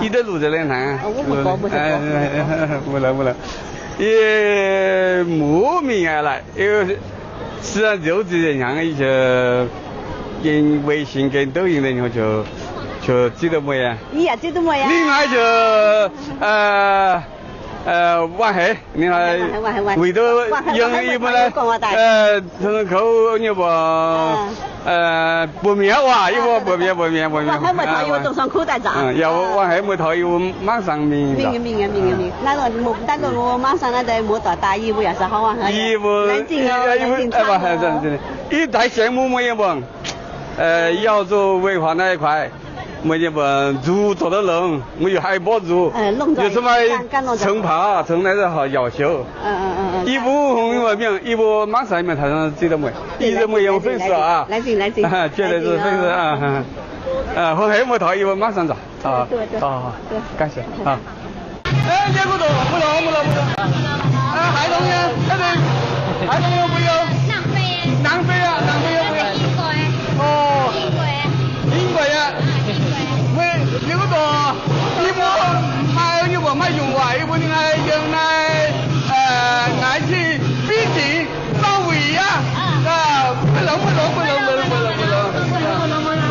Yie duqv luc nzengc lengh hnaangx. Yie muoz mingh aqv laaix, si nziouv ziex hnyangx, gengh wei singx gengh douv hingh deix hnyouv, ziouc zipv duqv meih aqv. Ninh naaiv ziouc Wangh heix, ninh wuic duqv yiem yie mbuo naaiv, kouv nyei mbuo, buoz-mienh waac, yie mbuo buoz-mienh, buoz-mienh, buoz-mienh. Yaac wangh heix muoz-taux yie mbuo mangv saeng mingh. Yie mbuo, i daix sienx mbuo muoz yie mbuo, yauh zoh weih huac naaiv kuaaiv, meih nyei mbuo nzuqc zoux duqv longx, meih yaac haih mborqv nzuqc. Yie se maaih cengx paax, cengx naaiv yauc xioux. Yie mbuo hungh mienh, yie mbuo mangv saeng mienh taux zipv duqv meih. Yie duqv meih yiem feng suoqc aqv. Hungh heix muoz-taux yie mbuo mangv saeng nzangc. Haaix dongh nyei, haaix dongh nyei mbuo yiem? Nangv fei aqv, nangv fei yiem mbuo yiem. Ih guaix aqv. Meih yiem wuov dorngx, yie mbuo maaih nyei mbuo maaih nyungc waac, yie mbuo ninh naaiv yiem naaiv ngaaiv cing biv zingx zauh wuic aqv. Maiv longx, maiv longx, maiv longx, maiv longx, maiv longx.